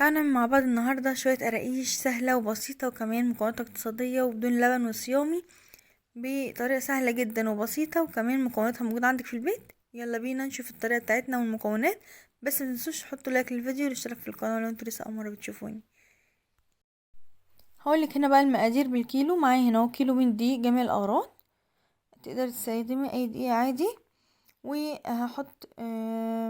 تعالوا نعمل مع بعض النهاردة شوية قراقيش سهلة وبسيطة وكمان مكونات اقتصادية وبدون لبن وصيامي بطريقة سهلة جدا وبسيطة، وكمان مكوناتها موجودة عندك في البيت. يلا بينا نشوف الطريقة بتاعتنا والمكونات، بس متنسوش تحطوا لايك للفيديو والاشتراك في القناة لو انتوا لسه أول مرة بتشوفوني. هقولك هنا بقى المقادير بالكيلو. معايا هنا اهو كيلو من دقيق جميع الأغراض، تقدري تستخدمي أي دقيق عادي. وهحط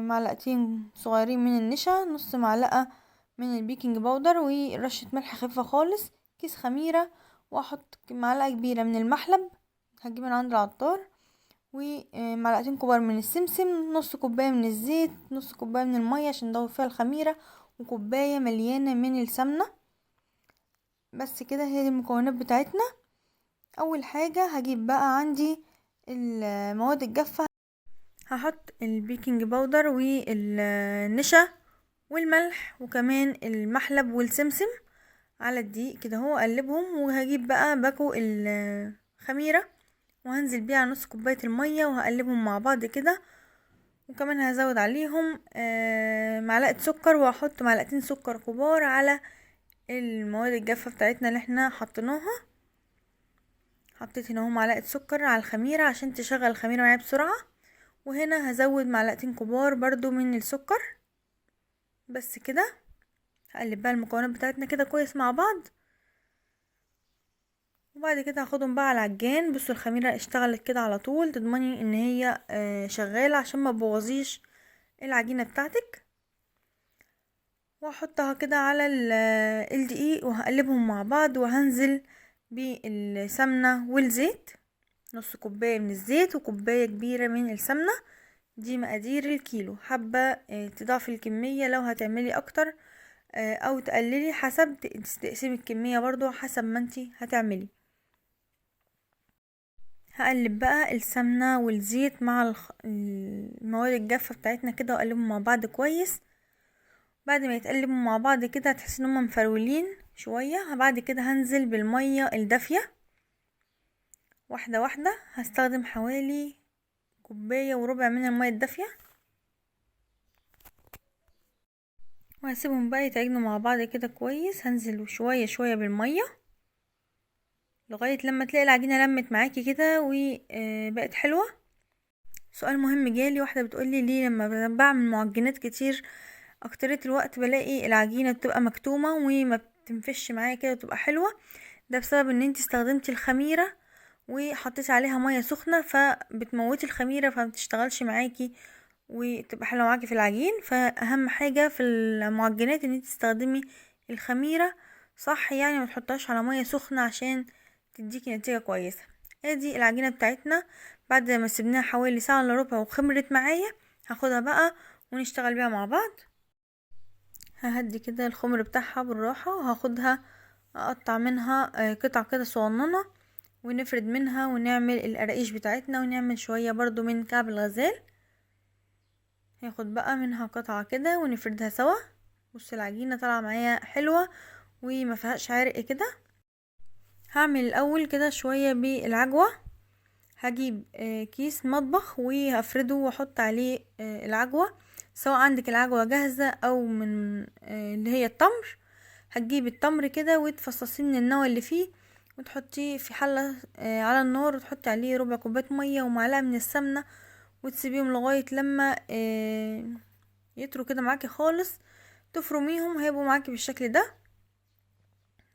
معلقتين صغيرين من النشا، نص معلقة من ال baking powder، ورشة ملح خفيفة خالص، كيس خميرة، واحط معلقة كبيرة من المحلب هجيب من عند العطار، ومعلقتين كبار من السمسم، نص كوباية من الزيت، نص كوباية من المية عشان ندوب فيها الخميرة، وكوباية مليانة من السمنة. بس كده هي دي المكونات بتاعتنا. اول حاجة هجيب بقى عندي المواد الجافة، هحط ال baking powder والنشا والملح وكمان المحلب والسمسم على الدقيق كده اهو، اقلبهم. وهجيب بقى باكو الخميرة وهنزل بيه على نص كوباية المية وهقلبهم مع بعض كده. وكمان هزود عليهم معلقة سكر، وهحط معلقتين سكر كبار على المواد الجافة بتاعتنا اللي احنا حطيناها. حطيت هنا اهو معلقة سكر على الخميرة عشان تشغل الخميرة معايا بسرعة، وهنا هزود معلقتين كبار برضو من السكر. بس كده هقلب بقى المكونات بتاعتنا كده كويس مع بعض، وبعد كده هاخدهم بقى على العجان. بصوا الخميرة اشتغلت كده على طول، تضمني ان هي شغالة عشان ما تبوظيش العجينة بتاعتك. واحطها كده على الدقيق وهقلبهم مع بعض، وهنزل بالسمنة والزيت، نص كوباية من الزيت وكوباية كبيرة من السمنة. دي مقادير الكيلو. حابة تضعفي الكمية لو هتعملي اكتر، او تقللي حسب، تقسمي الكمية برضو حسب ما انتي هتعملي. هقلب بقى السمنة والزيت مع المواد الجافة بتاعتنا كده، واقلبهم مع بعض كويس. بعد ما يتقلبوا مع بعض كده هتحسي ان هما مفرولين شوية. بعد كده هنزل بالمية الدافية واحدة واحدة. هستخدم حوالي كوباية وربع من المية الدافية، وهسيبهم بقى يتعجنوا مع بعض كده كويس. هنزل شوية شوية بالمية لغاية لما تلاقي العجينة لمت معاكي كده وبقت حلوة. سؤال مهم جالي، واحدة بتقولي ليه لما بعمل معجنات كتير اكترية الوقت بلاقي العجينة بتبقى مكتومة وما بتنفش معايا كده وتبقى حلوة؟ ده بسبب ان انتي استخدمتي الخميرة وحطيتي عليها مية سخنة، فبتموتي الخميرة فما بتشتغلش معاكي وتبقى حلوة معاكي في العجين. فاهم حاجة في المعجنات ان انتي تستخدمي الخميرة صح، يعني ما تحطهاش على مية سخنة عشان تديكي نتيجة كويسة. ادي العجينة بتاعتنا بعد ما سيبناها حوالي ساعة الا ربع وخمرت معايا، هاخدها بقى ونشتغل بيها مع بعض. ههدي كده الخمر بتاعها بالراحة، وهاخدها اقطع منها قطع كده صغننة، ونفرد منها ونعمل القراقيش بتاعتنا، ونعمل شوية برضو من كعب الغزال. هاخد بقى منها قطعة كده ونفردها سوا. بص العجينة طالعة معايا حلوة وما فيهاش عرق كده. هعمل الاول كده شوية بالعجوة. هجيب كيس مطبخ وهفرده واحط عليه العجوة، سواء عندك العجوة جاهزة او من اللي هي التمر. هتجيب التمر كده وتفصصيه من النوى اللي فيه، وتحطيه في حلة على النار، وتحطي عليه ربع كوباية مية ومعلقة من السمنة، وتسيبيهم لغاية لما يطروا كده معاكي خالص. تفرميهم هيبقوا معاكي بالشكل ده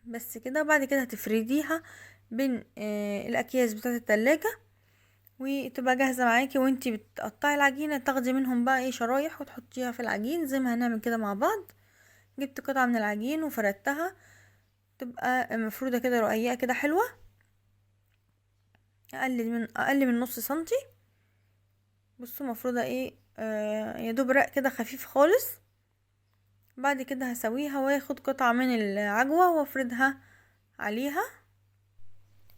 بس كده. بعد كده هتفرديها بين الاكياس بتاعه التلاجة، وتبقى جاهزة معاكي. وانتي بتقطعي العجينة تاخدي منهم بقى ايه شرايح وتحطيها في العجين زي ما هنعمل كده مع بعض. جبت قطعة من العجين وفردتها، تبقى مفرودة كده رقيقة كده حلوة، اقل من نص سنتي. بصوا مفرودة ايه، يا دوب رق كده خفيف خالص. بعد كده هسويها واخد قطعة من العجوة وافردها عليها،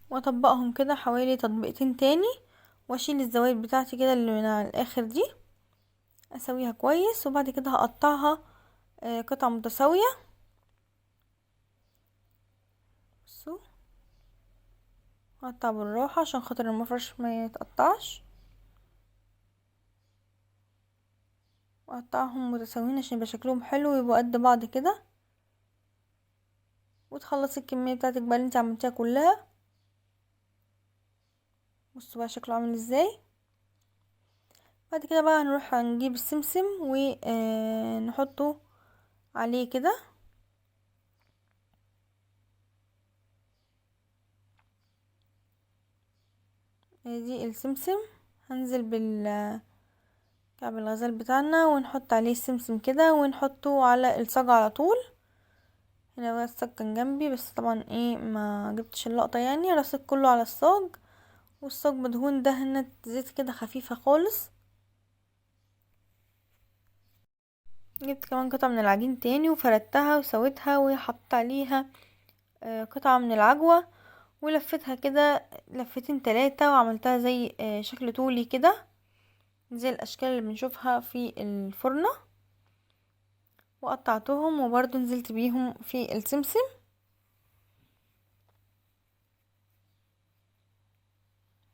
واطبقهم كده حوالي تطبيقتين تاني، واشيل الزوايد بتاعتي كده اللي من على الاخر دي، اسويها كويس. وبعد كده هقطعها قطع متساوية. بصوا هقطع بالراحة عشان خاطر المفرش ما يتقطعش، واقطعهم متساويين عشان يبقى شكلهم حلو ويبقوا قد بعض كده. وتخلصي الكمية بتاعتك بقى اللي انت عملتيها كلها. بصوا بقى شكله عامل ازاي. بعد كده بقى هنروح هنجيب السمسم ونحطه عليه كده. ادي السمسم، هنزل بالكعب الغزال بتاعنا ونحط عليه السمسم كده، ونحطه على الصاج على طول. هنا بقى الصاج كان جنبي، بس طبعا ما جبتش اللقطة يعني. رصيت كله على الصاج، والصاج مدهون دهنة زيت كده خفيفة خالص. جبت كمان قطعة من العجين تاني وفردتها وسويتها، وحطيت عليها قطعة من العجوة، ولفتها كده لفتين تلاتة، وعملتها زي شكل طولي كده زي الاشكال اللي بنشوفها في الفرنة، وقطعتهم وبرضو نزلت بيهم في السمسم.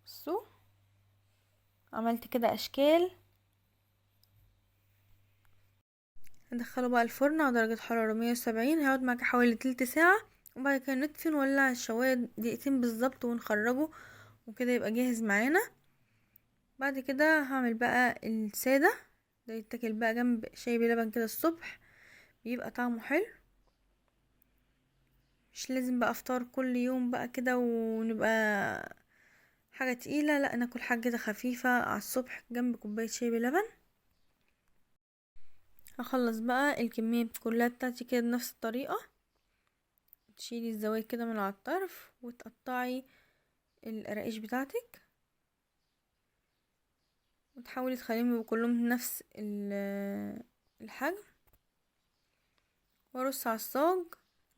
بصوا عملت كده اشكال. هندخله بقى الفرن على درجة حرارة 170، هيقعد معاك حوالي تلت ساعة، وبعد كده نطفي نولع الشواية دقيقتين بالظبط ونخرجه، وكده يبقى جاهز معانا. بعد كده هعمل بقى السادة، ده يتاكل بقى جنب شاي بلبن كده الصبح، بيبقى طعمه حلو. مش لازم بقى افطار كل يوم بقى كده ونبقى حاجة تقيلة، لا ناكل حاجة كده خفيفة على الصبح جنب كوباية شاي بلبن. هخلص بقى الكمية كلها بتاعتي كده بنفس الطريقة. تشيلي الزوايا كده من على الطرف وتقطعي القراقيش بتاعتك، وتحاولي تخليهم يبقوا كلهم نفس الحجم. وارص على الصاج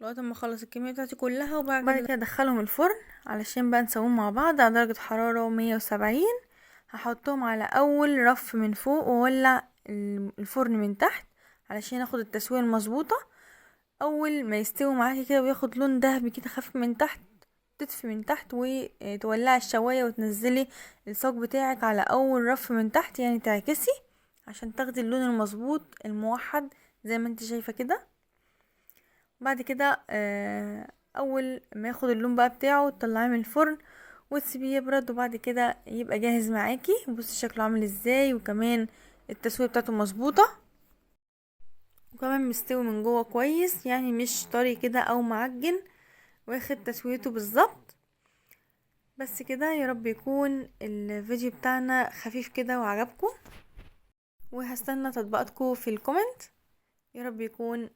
لغاية ما اخلص الكمية بتاعتي كلها، وبعد كده ادخلهم الفرن علشان بقى نسويهم مع بعض على درجه حرارة 170. هحطهم على اول رف من فوق واولع الفرن من تحت علشان اخد التسوية المظبوطه. اول ما يستوي معاكي كده وياخد لون ذهبي كده خفيف من تحت، تطفي من تحت وتولعي الشوايه وتنزلي الصاج بتاعك على اول رف من تحت، يعني تعكسي عشان تاخدي اللون المظبوط الموحد زي ما انت شايفه كده. بعد كده اول ما ياخد اللون بقى بتاعه تطلعيه من الفرن وتسيبيه يبرد، وبعد كده يبقى جاهز معاكي. بصي شكله عامل ازاي، وكمان التسوية بتاعته مظبوطة، وكمان مستوي من جوه كويس، يعني مش طري كده او معجن، واخد تسويته بالظبط. بس كده، يا رب يكون الفيديو بتاعنا خفيف كده وعجبكم، وهستنى تطبيقاتكم في ال comment. يا رب يكون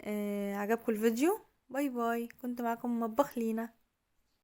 عجبكم الفيديو. bye bye، كنت معاكم مطبخ لينا.